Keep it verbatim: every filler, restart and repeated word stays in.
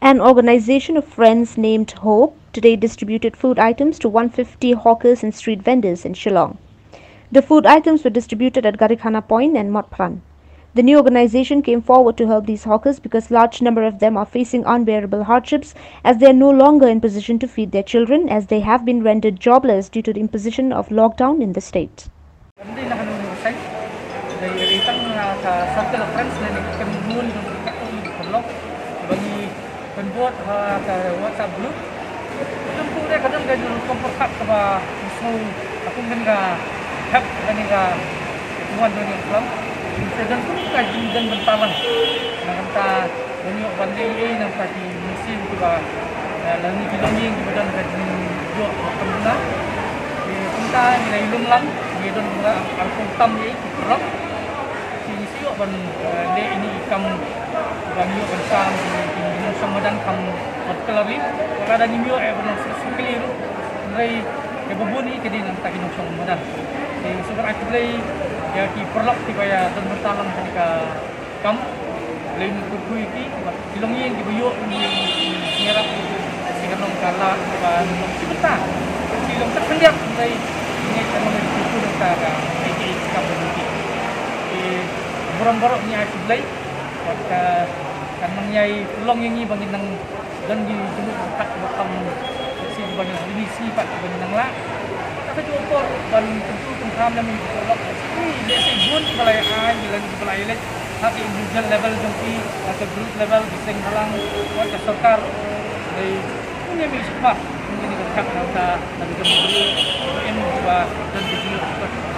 An organization of friends named Hope today distributed food items to one fifty hawkers and street vendors in Shillong. The food items were distributed at Garikhana Point and Motphran. The new organization came forward to help these hawkers because large number of them are facing unbearable hardships as they are no longer in position to feed their children, as they have been rendered jobless due to the imposition of lockdown in the state. Kan dei na kano kano ka side. Dei ri tang na ka circle of friends ne ne kan mun jong ka ka ong paralok. Ba ngi kan buat ha ka WhatsApp group. Kan pu dei ka dang dei rukom perkat ka ba isu aku kan ka hap kan ka tuan dong yang kelam. Incident tu ka jin dan bentalang. Na kanta Ban ïoh ban leh ei na ka ki mynsiem kiba, eh, lane ki longïing kiba don ka jingïoh ka pynbna. Te kumta ngi la ïalum lang, ngi don kumta arphew tam ei ki paralok. Te ngi sa ïoh ban, eh, leh ine i kam ban ïoh ban sam ki, ki nongshong madan kam particularly. Lada ngim ïoh eh ban long successfully ruh. Hynrei ïa ba bun ei ka dei na ka bynta ki nongshong madan. Te sngewbha ai khublei ïa ki paralok kiba ïa don bynta lang ha kane ka kam, lei ngi kyrkhu ïa ki, bad ki longïing kiba ïoh ngi, ngi ïarap ïa ki, shi ka long ka lad kaba long shi bynta, shi long kat khyndiat, hynrei ngi ka long ngi kyrkhu nangta ka, ka, ka, ka kam ba ngi ki. Te burom baroh ngi ai khublei, bad ka, kan nang ïai pynlong ïa ngi ba ngin nang don ki jingmut ba kat ba tam, shi ba ngi ngi shi pat ba ngi nang lah. Ka ka jong por ban kyntu kyntham lem ngi lok. Lehse bun kiba la ai, kiba la, kiba la ai leh. Ha ka individual level jong ki, ha ka group level, ki seng bhalang, wat ka sorkar. Dei, ngi mih shuh pat, ngi ni ka thak na ka, na ka jong ki, em kiba don ki jingmut.